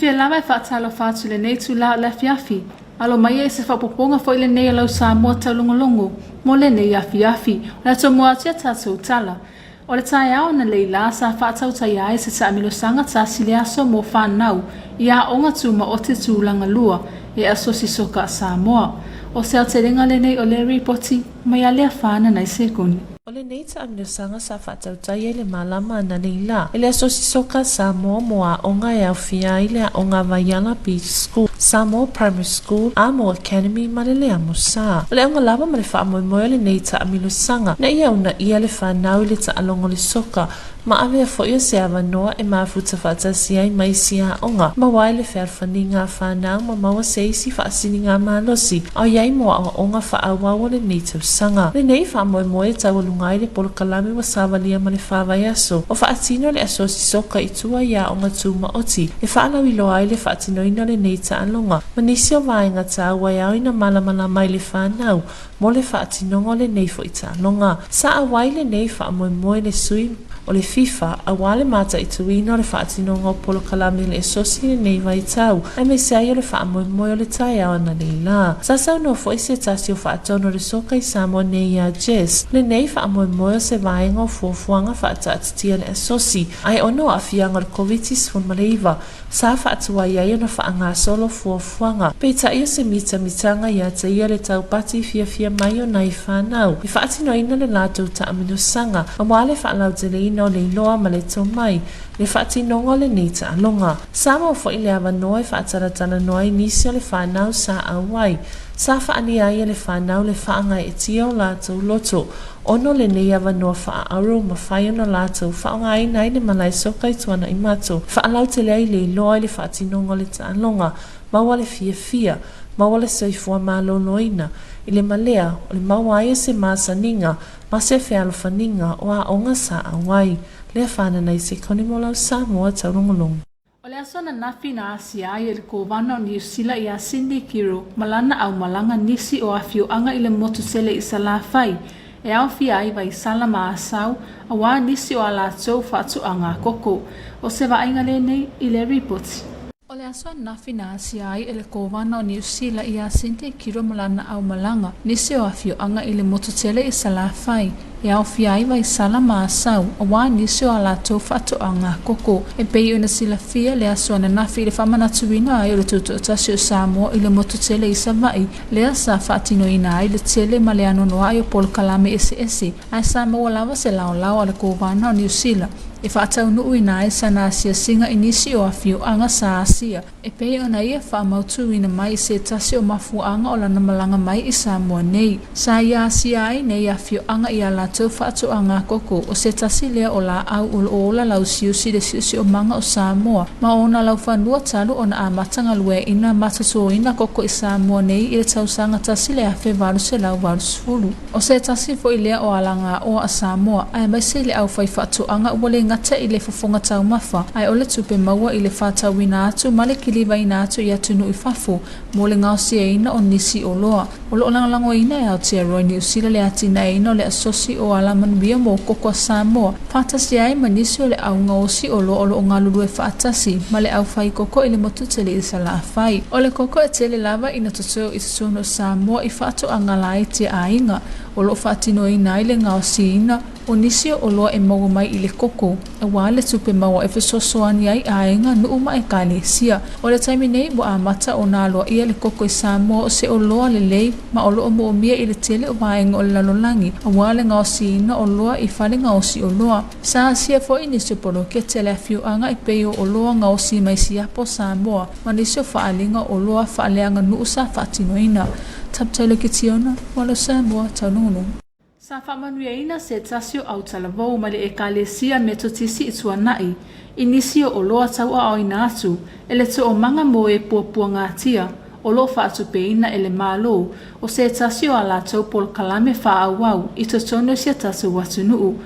Fiafia lava e faatalofa atu i lenei itula o le afiafi. Alo mai ai se faaopoopoga foi lenei a lau Samoa taulogologo mo lenei afiafi. O le a tomua atu ia tatou tala. O le taeao analeila sa faatautaia ai se taamilosaga tasi le aso mo fanau i aoga tumaoti tulaga lua e Asosi Soka a Samoa. O se aotelega lenei o le ripoti mai a Leafaana Naisekoni. O lenei taamilosaga sa faatautaia i le malama analeila e le Asosi Soka a Samoa mo aoga e aofia ai le Aoga Vaiala Beach School, Samoa Primary School, Amo Academy ma le Leamo Sa. O le auga lava ma le faamoemoe o lenei taamilosaga ina ia uunaia le fanau i le taaloga o le soka ma avea foi o se avanoa e mafuta faatasi ai ma isi aoga, maua ai le fealofaniga a fanau ma maua se isi faasiliga malosi a o i ai mo aoaoga faaauau o lenei tausaga. Lenei faamoemoe e taualuga ai le polokalame ua savalia ma le fa vaiaso o faatino le Asosi Soka i tua i aoga tumaoti e faalauiloa ai le faatinoina o lenei taaloga ma nisi o vaega taua e ao ina malamalama ai le fanau mo le faatinoga o lenei foi taaloga. Sa auai lenei faamoemoe le sui o le FIFA aua le mataituina o le faatinoga o polokalame le Asosi i lenei vaitau aemaise ai o le faamoemoe o le taeao analeila. Sa saunoa foi se tasi o faatonu o le soka i Samoa nei ia Jess, lenei faamoemoe o se vaega o fuafuaga faataatitia le Asosi ae ona o aafiaga o le Koviti-19 Sa faatuai ai ona faagasolo fuafuaga, peitai o se mitamitaga ia te ia le taupati fiafia mai o nai fanau e faatinoina le latou taaminosaga aua le faalauteleina o le iloa ma le tomai le faatinoga o lenei taaloga. Sa maua foi le avanoa e faatalatalanoa ai nisi o le fanau sa auai. Sa faaalia ai e le fanau le faagaeetia o latou loto ona o lenei avanoa faaauro ua mafai ona latou faaaogaina ai le malae soka i Tuanaimato, faalautele ai le iloa i le faatinoga o le taaloga, maua le fiafia, maua le soifua maloloina, i le malea o le maua ai o se masaniga ma se fealofaniga o aoga sa auai. Lea whanana i se koni mo lau Samoa taulogologo. O le aso ananafi na asia ai e le Kovana o Niu Sila iā Cindy Kiro ma lana aumalaga nisi o afioaga i le motu tele i Salafai e aofia ai Vaisala ma Asau auā nisi o a latou faatoaga koko. O se vaaiga lenei i le ripoti. O le aso ananafi na asia ai e le Kovana o Niu Sila iā Cindy Kiro ma lana aumalaga nisi o afioaga i le motu tele i Salafai e aofia ai Vaisala ma Asau, auā nisi o a latou faatoaga koko. E pei ona silafia le aso ananafi i le faamanatuina ai o le Tutoatasi o Samoa i le motu tele i Savaii, lea sa faatinoina ai le tele ma le anoanoai o polokalame eseese, ae sa maua lava se laolao a le Kovana o Niu Sila e faataunuuina ai sana asiasiga i nisi o afioaga sa asia. E pei ona ia faamautuina mai i se tasi o mafuaaga o lana malaga mai i Samoa nei. Sa ia asia ai nei afioaga i a latou faatoaga koko, o se tasi lea o laau o loo ola lausiusi i le siosiomaga o Samoa ma ona laufanua talu ona amata galueaina ma totoina koko i Samoa nei i le tausaga 1880. O se tasi foi lea o alagaoa a Samoa, aemaise i le aufaifaatoaga ua le gata i le fofoga taumafa, ae o le tupe maua i le faatauina atu ma le kilivaina atu i atunuu i fafo mo le gaosiaina o nisi oloa. O lo o lagolagoina e Aotearoa Niu Sila le atinaeina o le Asosi o Alamanuia mo Koko a Samoa, faatasi ai ma nisi o le au gaosi oloa o lo o galulue faatasi ma le aufai koko i le motu tele i Salafai. O le koko e tele lava ina totoe i totonu o Samoa i faatoaga laiti a aiga, o lo o faatinoina ai le gaosiina o nisi o oloa e maua mai i le koko, aua le tupe maua e fesoasoani ai aiga, nuu ma ekalesia. O le taimi nei ua amata ona aloaia le koko i Samoa o se oloa lelei ma o lo o moomia i le tele o vaega o le lalolagi aua le gaosiina o oloa i fale gaosi oloa. Sa asia foi nisi o poloketi a le afioaga e pei o oloa gaosi mai siapo Samoa ma nisi o faaaliga o oloa faaleaganuu sa faatinoina. Tape Kitiona, Walo Samoa, Taununu. Sa faamanuiaina se tasi o autalavou mai le Ekalesia Metotisi i Tuanai i nisi o oloa tauaoina atu e le toomaga mo e puapuagatia o lo o faatupeina e le Malo o se tasi o a latou polokalame faaauau i totonu o si a tatou atunuu.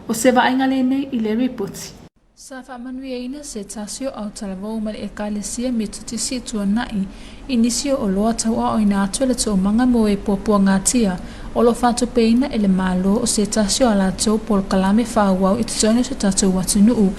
O se vaaiga lenei i le ripoti. Sa faamanuiaina se tasi o autalavou mai le Ekalesia Metotisi i Tuanai i nisi o oloa tauaoina atu e le toomaga mo e puapuagatia O lo o faatupeina e le Malo o se tasi o a latou polokalame faaauau i totonu o si o tatou atunuu.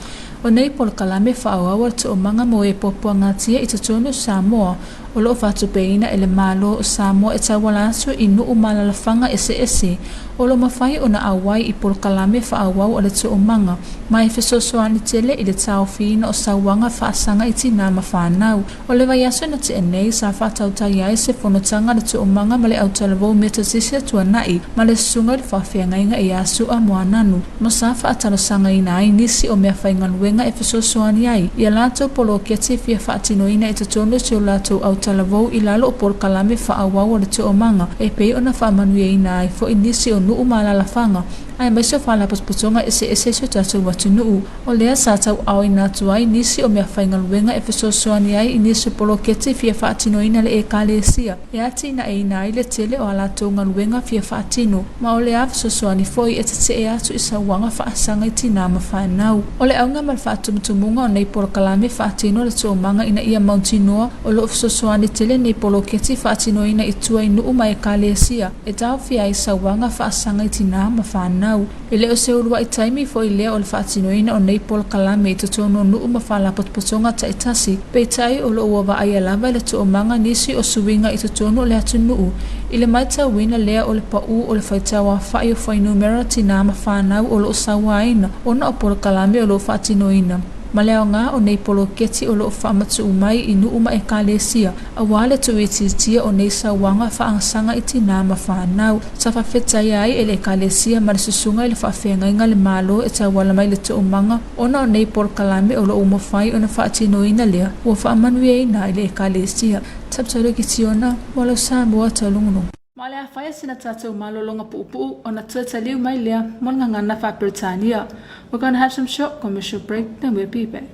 O nei polokalame faaauau a le Toomaga mo e Puapuagatia i totonu o Samoa, o lo o faatupeina e le Malo o Samoa e tauala atu i nuu ma alalafaga eseese o lo o mafai ona auai i polokalame faaauau a le Toomaga ma e fesoasoani tele i le taofiina o sauaga faasaga i tinā ma fanau. O le vaiaso na tea nei, sa faatautai ai se fonotaga a le Toomaga ma le Autalavou Metotisi a Tuanai ma le Susuga i le Faafeagaiga ia Su'a Moananu, ma sa faatalosagaina ai nisi o meafaigaluega e fesoasoani ai i a latou poloketi e fia faatinoina i totonu o si o latou autalavou i lalo o polokalame faaauau a le Toomaga e pei ona faamanuiaina ai foi nisi o nuu ma alalafaga aemaise o faalapotopotoga eseese i si o tatou atunuu. O lea sa tauaaoina atu ai nisi o meafaigaluega e fesoasoani ai i nisi o poloketi e fia faatinoina e le Ekalesia e atinaeina ai le tele o a latou galuega fia faatino, ma o le a fesoasoani foi e tetee atu i sauaga faasaga i tinā ma fanau. O le auga ma le faatumutumuga o nei polokalame faatino a le Toomaga ina ia mautinoa o lo o fesoasoani tele nei poloketi faatinoina i tua i nuu ma ekalesia e taofia ai sauaga faasaga i tinā ma fanau. E le o se uluai taimi foi lea o le faatinoina o nei polokalame i totonu o nuu ma faalapotopotoga taitasi, peitai o lo o ua vaaia lava e le toomaga nisi o suiga i totonu o le atunuu i le matauina lea o le paū o le faitau aofai o fuainumera tinā ma fanau o lo o sauaina ona o polokalame o lo o faatinoina. Ma le aoga o nei poloketi o lo o faamatuu mai i nuu ma ekalesia aua le tuuitiitia o nei sauaga faasaga i tinā ma fanau. Sa faafetaia ai e le Ekalesia ma le Susuga i le Faafeagaiga le Malo e tauala mai i le toomaga ona o nei polokalame o lo o mafai ona faatinoina lea ua faamanuiaina ai le Ekalesia. Taputalu Kitiona, mo lau Samoa taulogologo. Ma o le a faia sina tatou malologa puupuu ona toe taliu mai lea mo le gagana faa-Peretania. We're gonna have some short commercial break then we'll be back.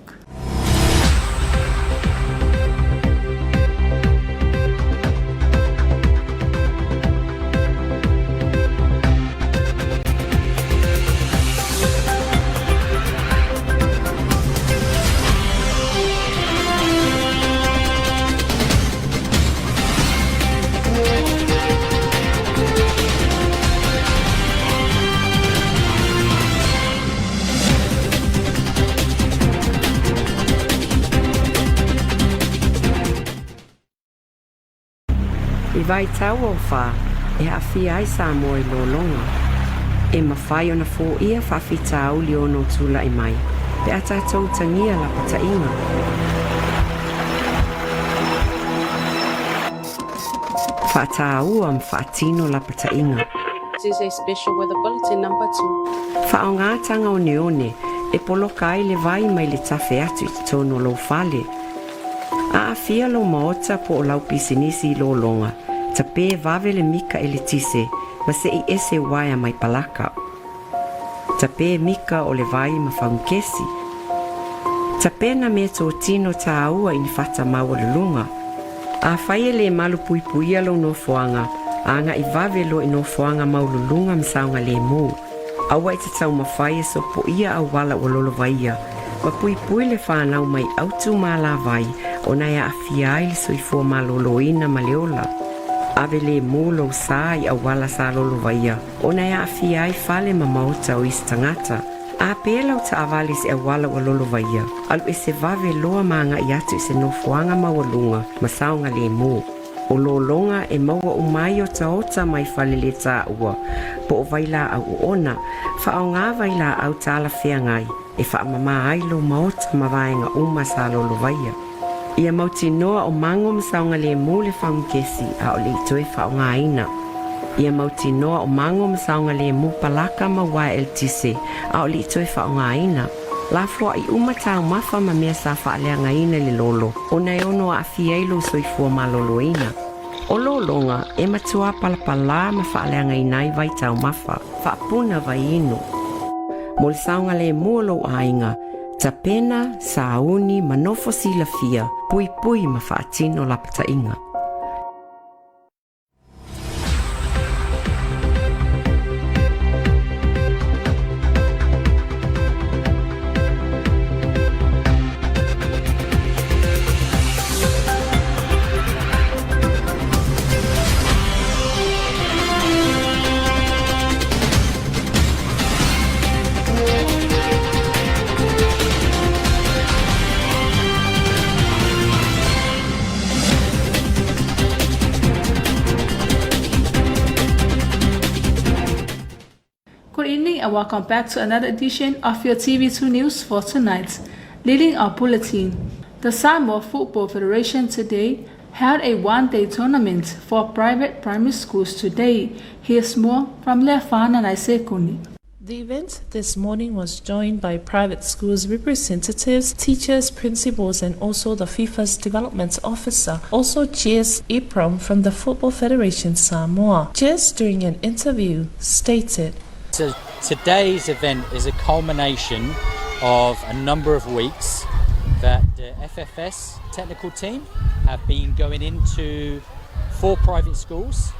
I vaitau o whā, e aafia ai Samoa i lologa. E mafai ona foia faafitauli ono tula'i mai, pe a tatou utagia lapata'iga. Fa'atāua ma fa'atino lapata'iga. This is a special weather bulletin number 2. Fa'aogā taga oneone e poloka ai le vai mai le tafe atu i totonu o lou fale. Aafia lou maota po o lau pisinisi i lologa, tapē vave le mika eletise ma se'i ese uaea mai palaka. Tapē mika o le vai ma faugakesi. Tapena meatotino tāua i ni fata maualuluga. Afai e lē malupuipuia lou nofoaga, aga'i vave loa i nofoaga maualuluga ma saogalēmū. Aua e te taumafai e sopoia auala ua lolovaia, ma puipui le fanau mai autu mālāvai ona e aafia ai le soifua malōlōina ma le ola. Ave lēmū lou sā i auala sa lolovaia ona e aafia ai fale ma maota o isi tagata. A pē lau taavale i se auala ua lolovaia, alu ese vave loa ma agaʻi atu i se nofoaga maualuga ma saogalēmū. O lologa e maua uma ai otaota mai fale lē tāua po o vailaau oona, faaogā vailaau talafeagai e faamamā ai lou maota ma vaega uma sa lolovaia. Ia mautinoa o mago ma saogalēmū le faugakesi a o le i toe faaogāina. Ia mautinoa o mago ma saogalēmū palaka ma uaea eletise a o le i toe faaogāina. Lafoaʻi uma taumafa ma mea sa faaleagaina i le lolo ona e ono aafia ai lou soifua malōlōina. O lologa e matuā palapalā ma faaleagaina ai vai taumafa, faapuna vai inu. Mo le saogalēmū o lou aiga, tapena, sauni ma nofo silafia, puipui ma faatino lapata'iga. and welcome back to another edition of your TV2 News for tonight. Leading our bulletin, the Samoa Football Federation today held a one-day tournament for private primary schools today. Here's more from Lefana Naisekuni. The event this morning was joined by private schools representatives, teachers, principals, and also the FIFA's development officer, also Jess Epram from the Football Federation Samoa. Jess, during an interview, stated, So today's event is a culmination of a number of weeks that the FFS technical team have been going into 4 private schools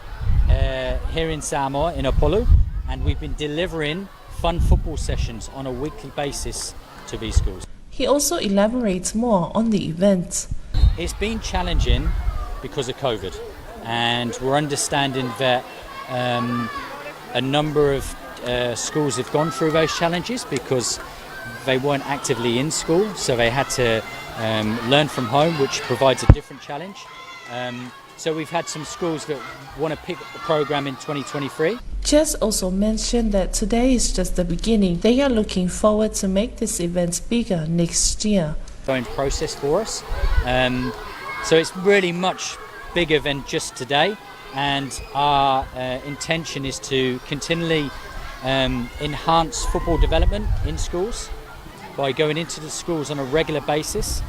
here in Samoa, in Opolu, and we've been delivering fun football sessions on a weekly basis to these schools. He also elaborates more on the event. It's been challenging because of COVID, and we're understanding that a number of schools have gone through those challenges because they weren't actively in school, so they had to learn from home, which provides a different challenge. So we've had some schools that want to pick up the program in 2023. Jess also mentioned that today is just the beginning. They are looking forward to make this event bigger next year. Going process for us. So it's really much bigger than just today, and our intention is to continually enhance football development in schools by going into the schools on a regular basis.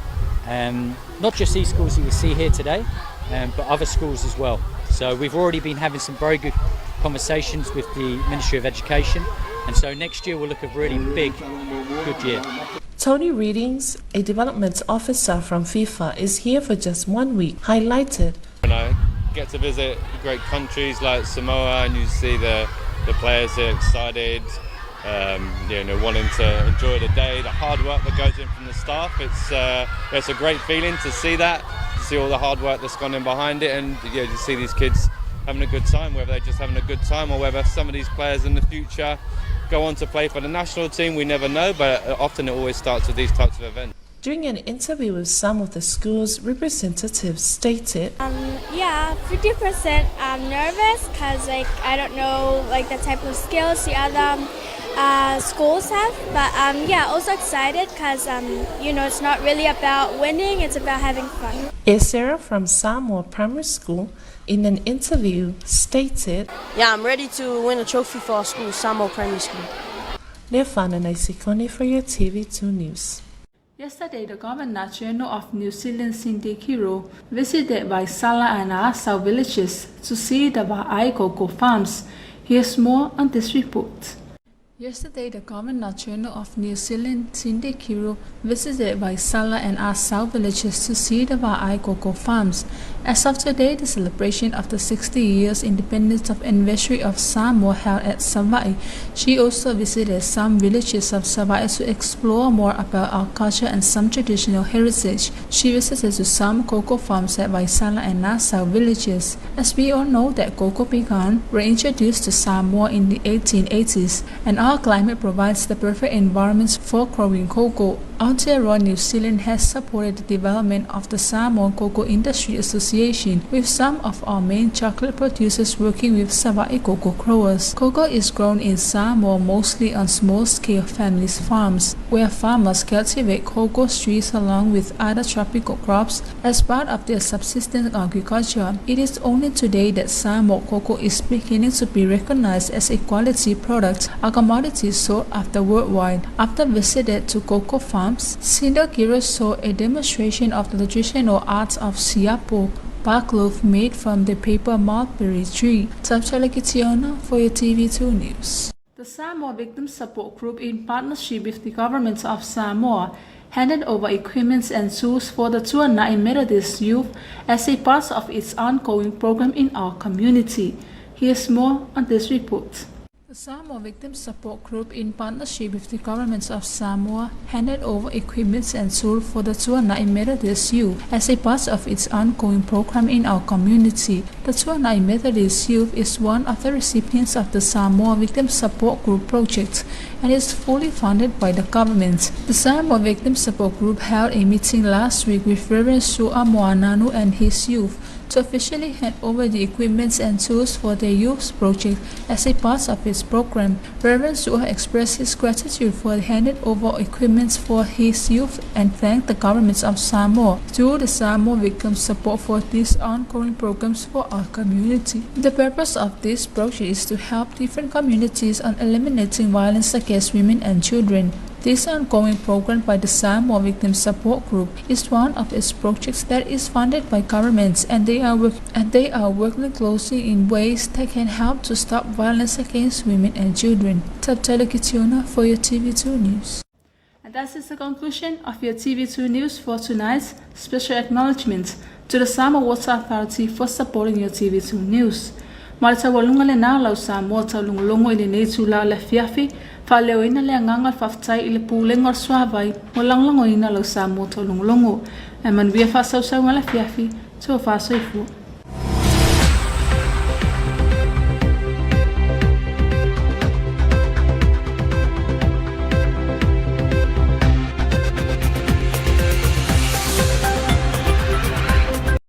Not just these schools that you see here today, but other schools as well. So we've already been having some very good conversations with the Ministry of Education, and so next year we'll look a really big, good year. Tony Readings, a development officer from FIFA, is here for just 1 week, highlighted. When I get to visit great countries like Samoa, and you see the players are excited, wanting to enjoy the day, the hard work that goes in from the staff. It's a great feeling to see that, to see all the hard work that's gone in behind it, and to see these kids having a good time, whether they're just having a good time or whether some of these players in the future go on to play for the national team, we never know, but often it always starts with these types of events. During an interview with some of the school's representatives stated, 50% I'm nervous because I don't know the type of skills the other schools have, but also excited because it's not really about winning, it's about having fun. Sarah from Samoa Primary School, in an interview, stated, Yeah, I'm ready to win a trophy for our school, Samoa Primary School. Lefana Naisikoni for your TV2 News. Yesterday, the Governor General of New Zealand, Cindy Kiro, visited Vaisala and Asau villages to see the Va'ai cocoa farms. Here's more on this report. Yesterday, the Governor General of New Zealand, Cindy Kiro, visited Vaisala and Asau villages to see the Va'ai cocoa farms. As of today, the celebration of the 60 years independence of anniversary of Samoa held at Savai'i. She also visited some villages of Savai'i to explore more about our culture and some traditional heritage. She visited to some cocoa farms at Vaisala and Asau villages. As we all know that cocoa pecan were introduced to Samoa in the 1880s, and our climate provides the perfect environment for growing cocoa. Aotearoa New Zealand has supported the development of the Samoan Cocoa Industry Association, with some of our main chocolate producers working with Savai'i cocoa growers. Cocoa is grown in Samoa mostly on small-scale families' farms, where farmers cultivate cocoa trees along with other tropical crops as part of their subsistence agriculture. It is only today that Samoa cocoa is beginning to be recognized as a quality product, a commodity sought after worldwide. After visited to cocoa farms, Cindy Kiro saw a demonstration of the traditional arts of siapo, bark cloth made from the paper mulberry tree. Tapchalakitiona for your TV2 News. The Samoa Victim Support Group, in partnership with the government of Samoa, handed over equipment and tools for the Tuanai Methodist youth as a part of its ongoing program in our community. Here's more on this report. The Samoa Victim Support Group, in partnership with the government of Samoa, handed over equipment and tools for the Tuanai Methodist Youth as a part of its ongoing program in our community. The Tuanai Methodist Youth is one of the recipients of the Samoa Victim Support Group project and is fully funded by the government. The Samoa Victim Support Group held a meeting last week with Reverend Sua Moananu and his youth to officially hand over the equipment and tools for their youth project as a part of its program. Reverend Su'a expressed his gratitude for the handed over equipment for his youth and thanked the government of Samoa through the Samoa Victims Support for these ongoing programs for our community. The purpose of this project is to help different communities on eliminating violence against women and children. This ongoing program by the Samoa Victim Support Group is one of its projects that is funded by governments, and they are working closely in ways that can help to stop violence against women and children. Tabtala Kitiona for your TV2 News. And that is the conclusion of your TV2 News for tonight. Special acknowledgement to the Samoa Water Authority for supporting your TV2 News. Ma le taualuga lenā o lau Samoa taulogologo i lenei itulā o le afiafi, faaleoina le agaga o le faafetai i le Pulega o le Suavai mo le lagolagoina o lau Samoa taulogologo. Ae manuia faasausauga o le afiafi, tofa soifua.